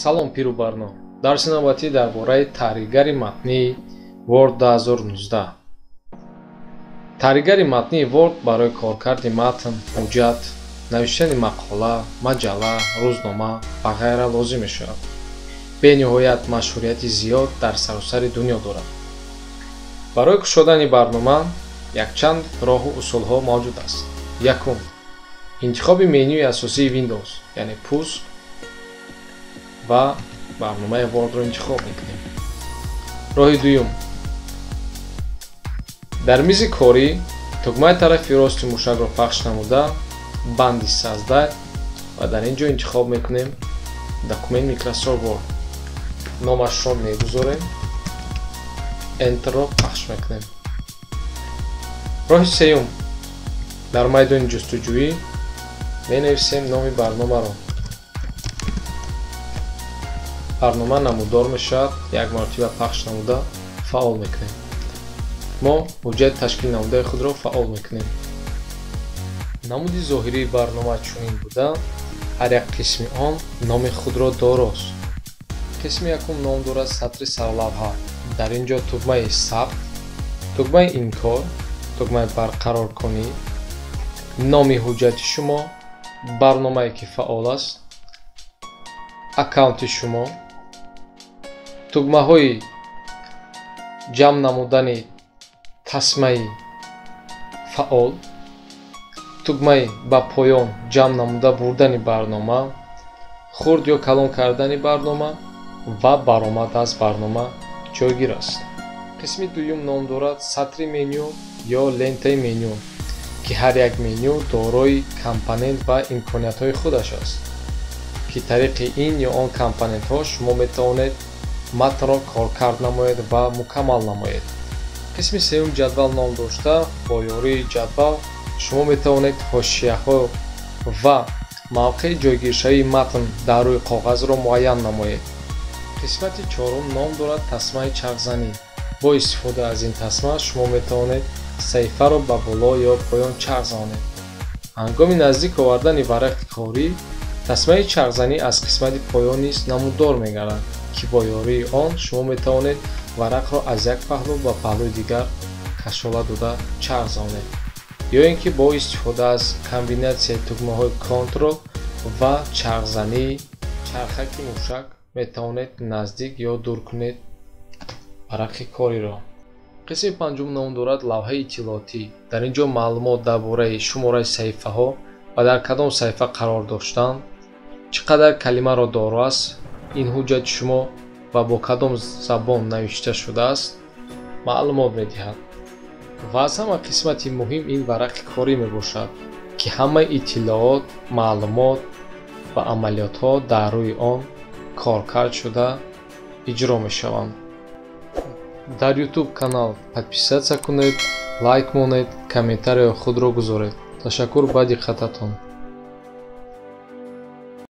Салом, пиру барно. Дарси навбатӣ дар бораи таҳриргари матнии Word 2019. Таҳриргари матнии Word барои коркарди матн, ҳуҷҷат, навиштани мақола, маҷалла, рӯзнома ва ғайра лозим мешавад. Бениҳоят машҳурияти зиёд дар саросари дунё дорад. Барои кушодани барнома якчанд роҳу усулҳо мавҷуд аст. Якум: интихоби менюи асосии Windows, яъне пуск ва барномаи Word-ро интихоб мекунем. Роҳи дуюм: дар мизи корӣ тугмаи тарафи рости мушакро пахш намуда, банди «Создать» ва дар ин ҷо интихоб мекунем документ Microsoft Word. Номашро мегузорем, Enter-ро пахш мекунем. Роҳи сеюм: дар майдони ҷустуҷӯӣ менависем номи барномаро. Барнома намудор мешавад, як маротиба пахш намуда фаъол мекунем. Мо ҳуҷҷати ташкил намудаи худро фаъол мекунем. Намуди зоҳирии барнома чунин буда, ҳар як қисми он номи худро дорост. Қисми якум ном дорад сатри сарлавҳа. Дар ин ҷо тугмаи сабт, тугмаи инкор, тугмаи барқароркунӣ, номи ҳуҷҷати шумо, барномае ки фаъол аст, аккаунти шумо, тугмаҳои ҷамъ намудани тасмаи фаъол, тугмаи ба поён ҷамъ намуда бурдани барнома, хурд ё калон кардани барнома ва баромад аз барнома ҷойгир аст. Қисми дуюм ном дорад сатри меню ё лентаи меню, ки ҳар як меню дорои компонент ва имкониятҳои худаш аст, ки тариқи ин ё он компонентҳо шумо метавонед матнро коркард намоед ва мукаммал намоед. Қисми сеюм ҷадвал ном дошта, бо ёрии ҷадвал шумо метавонед ҳошияҳо ва мавқеи ҷойгиршавии матн дар рӯи коғазро муайян намоед. Қисмати чорум ном дорад тасмаи чархзанӣ. Бо истифода аз ин тасма шумо метавонед саҳифаро ба боло ё поён чарх занед. Ҳангоми наздик овардани варақи корӣ, тасмаи чархзанӣ аз қисмати поён низ намудор мегардад, ки бо ёрии он шумо метавонед варақро аз як паҳлӯ ба паҳлӯи дигар кашола дода чарх занед, ё ин ки бо истифода аз комбинатсияи тугмаҳои Ctrl ва чархзании чархаки мушак метавонед наздик ё дур кунед варақи кориро. Қисми панҷум ном дорад лавҳаи иттилоотӣ. Дар ин ҷо маълумот дар бораи шумораи саҳифаҳо ва дар кадом саҳифа қарор доштан, чӣ қадар калимаро доро аст ин ҳуҷҷати шумо ва бо кадом забон навишта шудааст маълумот медиҳад. Ва аз ҳама қисмати муҳим ин варақи корӣ мебошад, ки ҳамаи иттилоот, маълумот ва амалиётҳо дар рӯи он коркард шуда иҷро мешаванд. Дар YouTube канал подписаться кунед, лайк монед, комментарияи худро гузоред. Ташаккур ба диққататон.